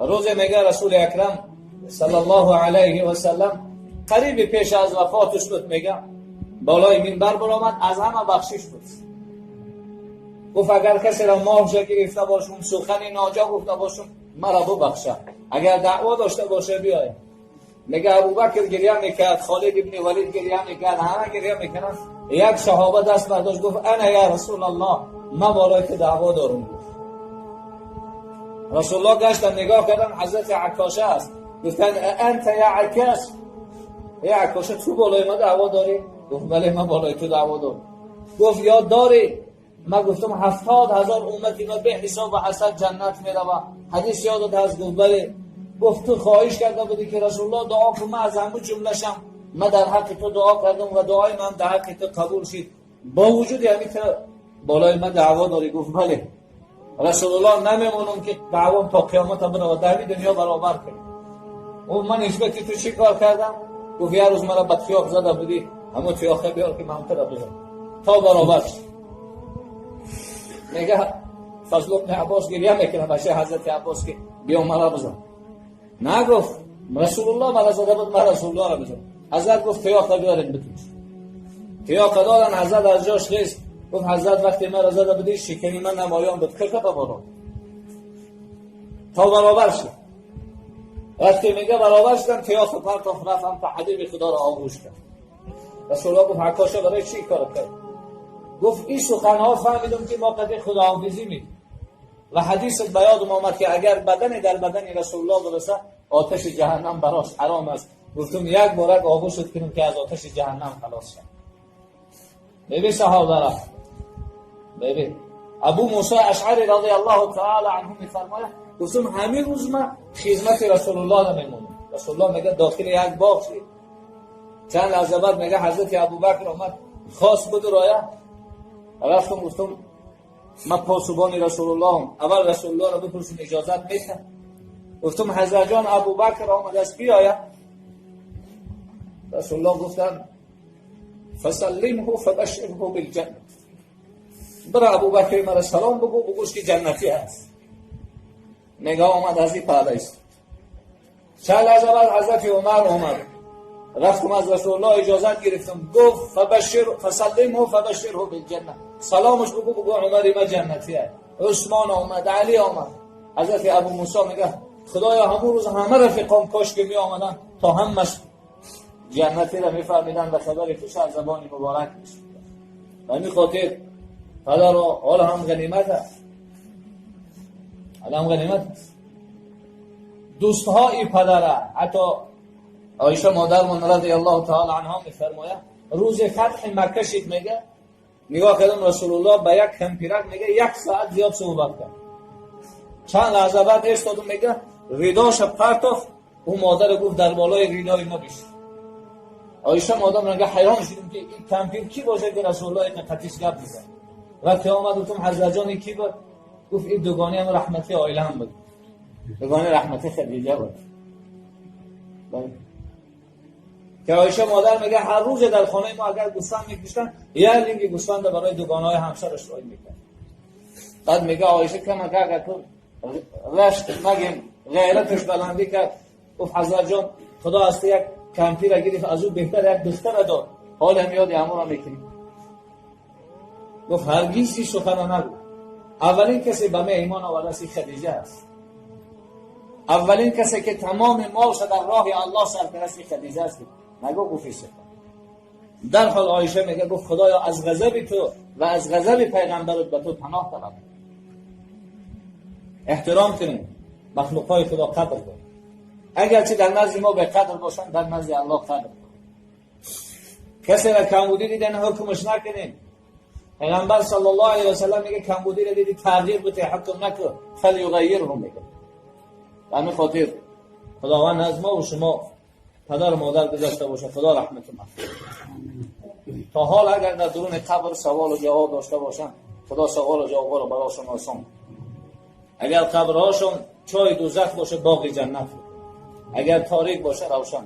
روز میگه رسول اکرم صلی الله علیه و سلم قریب پیش از وفاتش بود، میگه بالای منبر برآمد، از همه بخشش بود. گفت اگر کسی را ماه گرفته باشم، سخن ناجا گفته باشم، مرا ببخشه. اگر دعوا داشته باشه بیاید. میگه ابوبکر گریه میکرد، خالد ابن ولید گریه میکرد، همه گریه میکنن. یک صحابه دست برداشت گفت انا یا رسول الله، من بالای که دعوا دارم. گفت رسول الله گشتن نگاه کردن حضرت عکاشه است. گفتن انت یا عکاش، ای عکاشه تو بالای ما دعوا داری؟ گفت بله من بالای تو دعوا دارم. گفت یاد داری؟ من گفتم 70,000 امتی ما به حساب و حسد جنت میروه. حدیث یادت هست؟ گفت بله. گفت تو خواهش کرده بودی که رسول الله دعا کن، من از همون جمله شم، من در حق تو دعا کردم و دعای من در حق تو قبول شد. با وجود یعنی که بالای من دعوا داری؟ گفت بله. رسول الله نمیمونم که دعوام تا قیامت بره و در دنیا برابر کنی. او من نسبت تو چی کار کردم؟ گفت یه روز مرا به تیاق زده بودی، همون تیاقه بیار که من تو را بزنم تا برابر شد. میگه فضل ابن عباس گریه میکنه بچه حضرت عباس که بیا مرا بزن. نگفت رسول الله مرا زده بود، من رسول الله را بزن. حضرت گفت تیاقه بیارید بتوش. تیاقه دادن، حضرت از جاش خیست. گفت حضرت وقتی مرا زده بودی شکنی من نمایان بود، کلکه بالا تا برابر شد. وقتی میگه برابر شدن، تیاق پرتاف رفتم تا حبیب خدا را آغوش کرد. رسول الله گفت عکاشه برای چی کار کرد؟ گفت این سخنها فهمیدم که ما قد خداحافظی می و حدیث به یادم آمد که اگر بدن در بدن رسول الله برسه آتش جهنم براش حرام است. گفتم یک بارک آغوشت کنم که از آتش جهنم خلاص شد. ببین صحابه را، ببین ابو موسی اشعری رضی الله تعالی عنه میفرماید گفتم همین روز من خدمت رسول الله را میمونم. رسول الله میگه داخل یک باغ شد. چند لحظه بعد میگه حضرت ابوبکر آمد، خواست بود رایه. رفتم گفتم من پاسبان رسول الله، اول رسول الله را بپرسم اجازت میده. گفتم حضرت جان ابوبکر آمد است بیاید. رسول الله گفتن فسلمه فبشره بالجنه. برا ابوبکر مرا سلام بگو، بگوش که جنتی هست. نگاه آمد از این پهلوی است. چند لحظه بعد حضرت عمر آمد. رفتم از رسول الله اجازت گرفتم. گفت فبشر فسلمه فبشره بالجنه. سلامش بگو، بگو عمر ما جنتی است. عثمان آمد، علی آمد. حضرت ابو موسی میگه خدایا همون روز همه رفیقام کاش که می آمدن تا همش جنتی را میفهمیدن و خبر خوش از زبان مبارک میشد. و همین خاطر پدر حال هم غنیمت است، حال هم غنیمت است. دوستهای پدره، حتی عایشه مادرمان رضی الله تعالی عنها میفرماید روز فتح مکه شد، میگه نگاه کردم رسول الله به یک کمپیرک میگه یک ساعت زیاد صحبت کرد. چند لحظه بعد ایستادم، میگه رداش پرتافت، او مادر گفت در بالای ردای ما بشین. عایشه مادر میگه حیران شدیم که این کمپیر کی باشه که رسول الله اینقدر قطیش گپ میزنه. وقتی آمد گفتم حضرت جان کی بود؟ گفت این دوگانه هم رحمتی عائله هم بود، دوگانه رحمتی خدیجه بود. بله. که عایشه مادر میگه هر روز در خانه ما اگر گوسفند میکشتن یه لینگ گوسفند برای دوگانه همسرش رای میکرد. بعد میگه عایشه کم اگر تو رشک نگیم غیرتش بلندی کرد، گفت حضرت جان خدا از یک کمپیر را گرفت، از او بهتر یک دختر داد، حال هم یاد همون را میکنیم. گفت هرگز این سخن نگو. اولین کسی به من ایمان آورده است خدیجه است. اولین کسی که تمام مالش در راه الله صرف کرده است خدیجه است. نگو گفت سخن. در حال عایشه میگه گفت خدایا از غضب تو و از غضب پیغمبرت به تو پناه طلب. احترام کنیم مخلوق های خدا، قدر کنیم. اگرچه در نزد ما به قدر باشن، در نزد الله قدر کنیم. کسی را کمبودی دیدن حکمش نکنیم. پیغمبر صلی الله علیه و سلم میگه کمبودی را دیدی تغییر بده، حکم نکن، فلیغیره میگه. به همین خاطر خداوند از ما و شما پدر و مادر گذشته باشه، خدا رحمت و مغفرت. تا حال اگر در درون قبر سوال و جواب داشته باشن، خدا سوال و جواب را براشون آسان. اگر قبرهاشون چای دوزخ باشه باغ جنت، اگر تاریک باشه روشن.